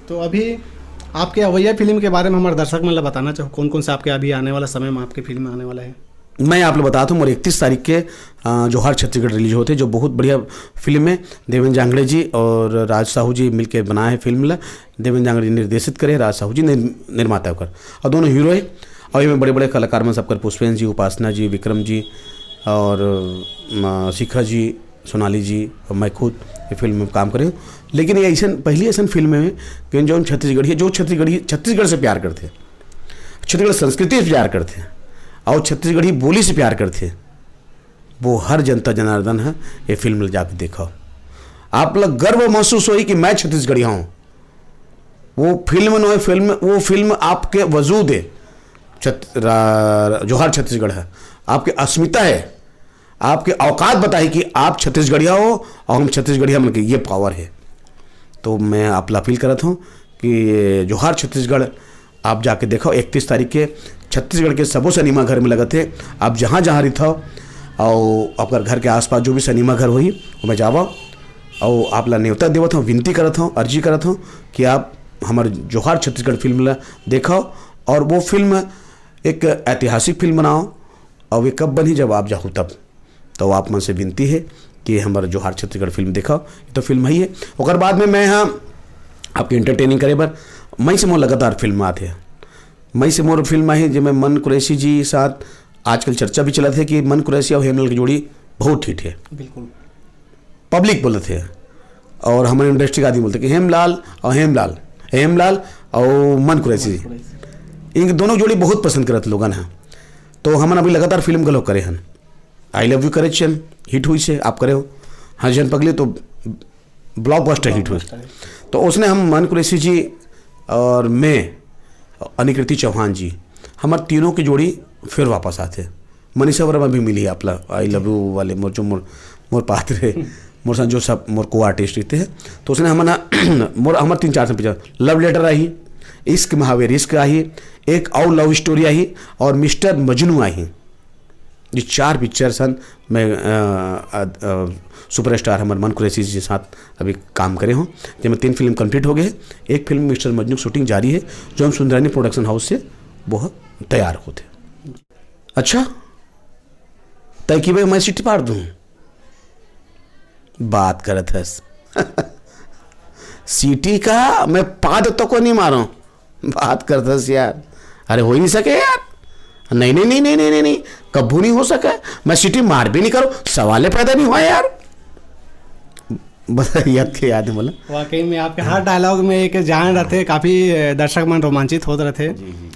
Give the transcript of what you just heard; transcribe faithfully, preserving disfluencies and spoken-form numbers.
तो अभी आपके अवैया फिल्म के बारे में हमारे दर्शक मन ला बताना चाहो, कौन कौन से आपके अभी आने वाला समय में आपके फिल्म आने वाला है? मैं आप लोग बता दूं, मोर इकतीस तारीख के, अ, जोहार छत्तीसगढ़ रिलीज होते, जो बहुत बढ़िया फिल्म है। देवेंद्र जांगड़े जी और राज साहू जी मिलके बनाए हैं फिल्म ला। देवेंद्र जांगड़े जी निर्देशित करे, राज साहू जी निर-, निर्माता होकर, और दोनों हीरो है। और ये में बड़े बड़े कलाकार में सबकर, पुष्पेंद्र जी, उपासना जी, विक्रम जी और, अ, शिखा जी, सोनाली जी और मैं खुद ये फिल्म में काम करे हूँ। लेकिन ये ऐसा, पहली ऐसा फिल्म है कि जो छत्तीसगढ़ी है, जो छत्तीसगढ़ी, छत्तीसगढ़ से प्यार करते हैं, छत्तीसगढ़ संस्कृति से प्यार करते हैं और छत्तीसगढ़ी बोली से प्यार करते हैं, वो हर जनता जनार्दन है, ये फिल्म ले जाके देखो। आप लोग गर्व महसूस होई कि मैं छत्तीसगढ़िया हूँ। वो फिल्म नो है, फिल्म, वो फिल्म आपके वजूद है, छत-, रा-, जोहार छत्तीसगढ़ है, आपकी अस्मिता है, आपके औकात बताई कि आप छत्तीसगढ़िया हो और हम छत्तीसगढ़िया मन के ये पावर है। तो मैं आप ला अपील करत हूँ कि जोहार छत्तीसगढ़ आप जाके देखो, इकतीस तारीख के छत्तीसगढ़ के सबो सिनेमा घर में लगत है। आप जहाँ जहाँ रहिथो और आपकर घर के आसपास जो भी सिनेमा घर होही, ओमे जावा। और आप ला नेवता देवत हूँ, विनती करत हूँ, अर्जी करत हूँ कि आप हमारे जोहार छत्तीसगढ़ फिल्म ला देखो। और वो फिल्म एक ऐतिहासिक फिल्म बनाओ, और वे कब बनी, जब आप जाहू तब। तो आप मन से विनती है कि हमारे जोहार छत्तीसगढ़ फिल्म देखो, ये तो फिल्म ही है। ओकर बाद में मैं हाँ आपके एंटरटेनिंग करे बर मई से मोर लगातार फिल्म आत है। मई से मोर फिल्म आहे, जेमे मन कुरैशी जी साथ आजकल चर्चा भी चलत है कि मन कुरैशी और हेमलाल की जोड़ी बहुत हिट है। बिल्कुल। पब्लिक बोलत है और हमारे इंडस्ट्री के आदमी बोलते कि हेमलाल और हेमलाल, हेमलाल और मन कुरैशी जी। इन दोनों जोड़ी बहुत पसंद करत लोगन है। तो हमन अभी लगातार फिल्म घलो करे हन। आई लव यू करे चन हिट हुई से, आप करे हो। हाँ जन पगली तो ब्लॉकबस्टर हिट हुई। तो उसने हम मन कुरैशी जी और मैं, अनिकृति चौहान जी, हमार तीनों की जोड़ी फिर वापस आथे। मनीषा वर्मा भी मिली आपला, आई लव यू वाले मोर, जो मोर, मोर पात्र है, मोर साथ जो सब मोर को आर्टिस्ट रहते हैं। तो उसने हमन मोर, हमर तीन चार से पिक्चर, लव लेटर आही, इश्क में हवे रिस्क आही, एक और लव स्टोरी आही और मिस्टर मजनू आही। ये चार पिक्चर सन मैं, अ, अ, अ, सुपरस्टार हमर मन कुरैशी जी के साथ अभी काम करे हूँ, जेमे तीन फिल्म कंप्लीट हो गए हैं। एक फिल्म मिस्टर मजनू की शूटिंग जारी है, जो हम सुंदरानी प्रोडक्शन हाउस से वो तैयार होते। अच्छा, तय कि भाई मैं सीटी पार दूँ? बात करत हस। सीटी का मैं पाद तो को नहीं मारो। बात करत हस यार, अरे हो ही नहीं सके यार। नहीं, नहीं, नहीं, नहीं, नहीं, नहीं, नहीं, कभू नहीं हो सके। मैं सीटी मार भी नहीं करूँ, सवाले पैदा नहीं हुआ यार। बस याद के याद है बोला। वाकई में आपके हर डायलॉग में एक जान रहते, काफी, अ, दर्शक मन रोमांचित होत रहते। जी, जी।